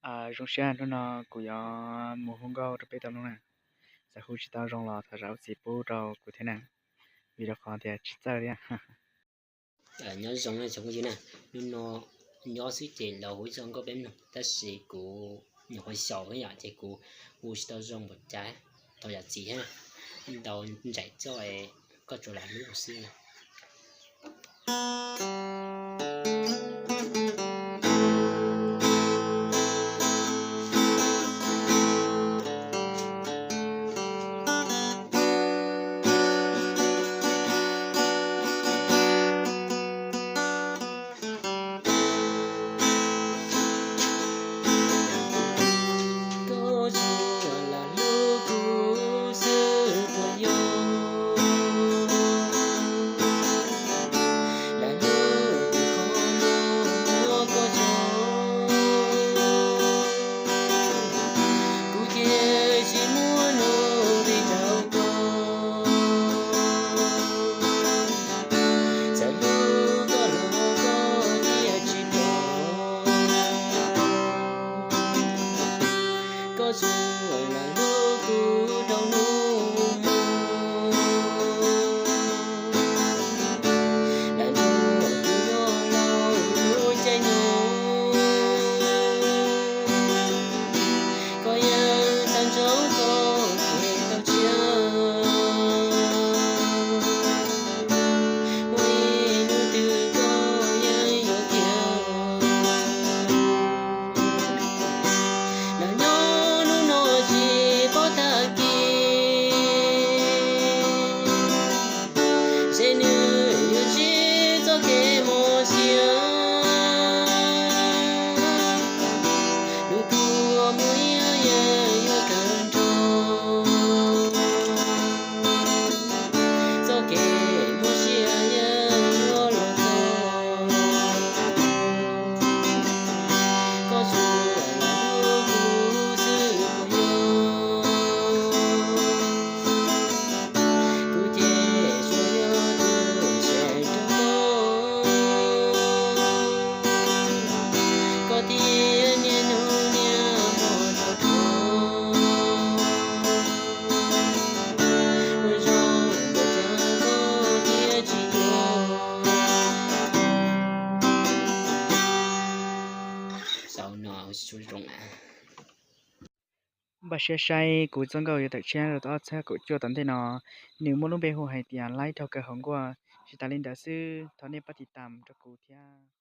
Zoo siab hnub no kuv yuav mus hu nkauj rau peb tau mloog na. Txawm hu tsis tau zoo los thov zam lub txim pub rau kuv thiab na, vim rau qhov tias tsis txawj thiab. Nyob zoo tsoom phooj ywg na, hnub no nyob xwb ces los hu zaj nkauj peb mloog tab sis kuv nyuam qhuav xyaum yom ces kuv hu tsis tau zoo npaum cas, thov zam txim thiab. Ntau nraim txoj, koj tsuas lam hlub xwb. Koj tsuas lam hlub kuv xwb puas yog? Lam hlub kuv qhov muag koj tso, kuv thiaj tsis muaj nuj nqis rau koj. Txawm hlub koj los koj thiaj tsis pom, koj tsuas lam hlub kuv rau hnub no. Lam hlub kuv nyob rau lub caij no, koj yeej xav ntsoov txoj kev tau tshiab. Muaj ib hnub twg koj yeej yuav tiav. Los nyob hnub no tsis paub tag kis, seb nws yuav ntsib txoj kev mob siab. Hnub twg muaj ib hnub yeej yuav tawg nrho, txoj kev mob siab yeej yuav los txog. Koj tsuas lam hlub kuv xwb puas yog? Kuv ces tsuas yog tus xav rau koj, koj thiaj niaj hnub niaj hmo thov thov. Ua zoo npaum cas koj thiaj tsis yuav. Npaj siab saib kuv txoj nkauj yuav tawm tshiab rau tau ob txhiab kaum cuaj tom ntej no. Nws muaj lub npe hu hais tias Laib Raug Kaw Hauv Nkuaj. Tsis tas li ntawd xwb, thov nej pab tiv tam rau kuv thiab.